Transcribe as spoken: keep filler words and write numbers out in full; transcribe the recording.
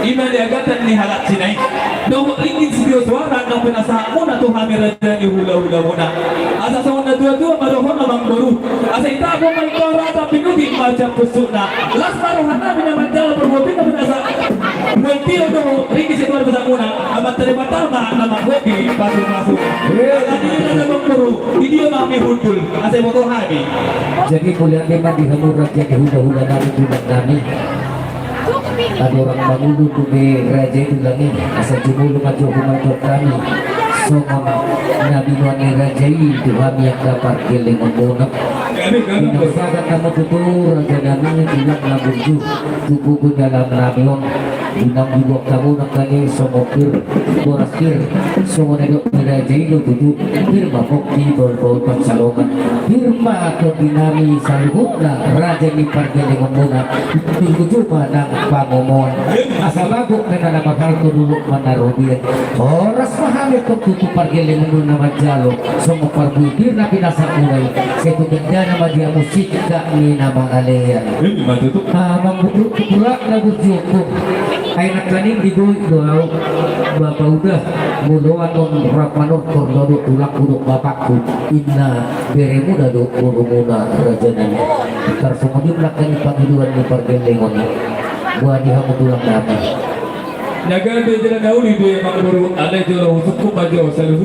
Ima di agatan ni halak Cina i. Dohot ringgit sitio soara na pinasahatmuna tu hami raja ni hulahulamuna. Asa songon na tuatua ma dohonon, amangboru. Asa itabo ma ingkon rata pinutik ma sian pusukna. Las ma rohanami na manjalo parbue pir na pinasahat. Buat tio dohot ringgit sitio na pinasahatmuna. Amanta Debata ma na manggohi pasupasu. Ala ni i, amangboru, di dia ma hami hundul. Asa iboto hami. Jadi mauliate ma di hamu raja ni hulahulanami, tulangnami. Andorang mangolu tu be raja i, tulang i, asa jumolo ma jo humantor hami songon na binoan ni raja i tu hami angka pargellengonmuna. Pinasahat hamu tutu rajanami, tulang na burju, tu buku dalam nami on. Unang dibuat hamu nangkaning songon pir, boras pir, songon na didok ni raja i do tutu. Pir ma pongki, toltol pansalongan. Pir ma tondinami saluhutna raja ni pargellengonmuna. Turgu juma nang pangomoan. Asa bagot ma na mapalto, dolok ma na robean. Horas ma hami tongtong tu pargellengonmuna na manjalo songon parbue pir na pinasahatmuna i. Sai tu gandana ma di hamu singkat ni na mangalean. Ima tutu. Amangboru, tulang na burju, ompung. Ai nangkaning diboto do ahu, bapa uda, molo annon rap manortor do, do tulangku dohot bapakku, inna beremuna dohot borumuna rajanami. Tarsongon i ma nangkaning pangidoan ni pargellengon i. Boha di hamu tulangnami? Na gabe jala na uli do i, amangboru, alai jolo husungkun ma jo saluhut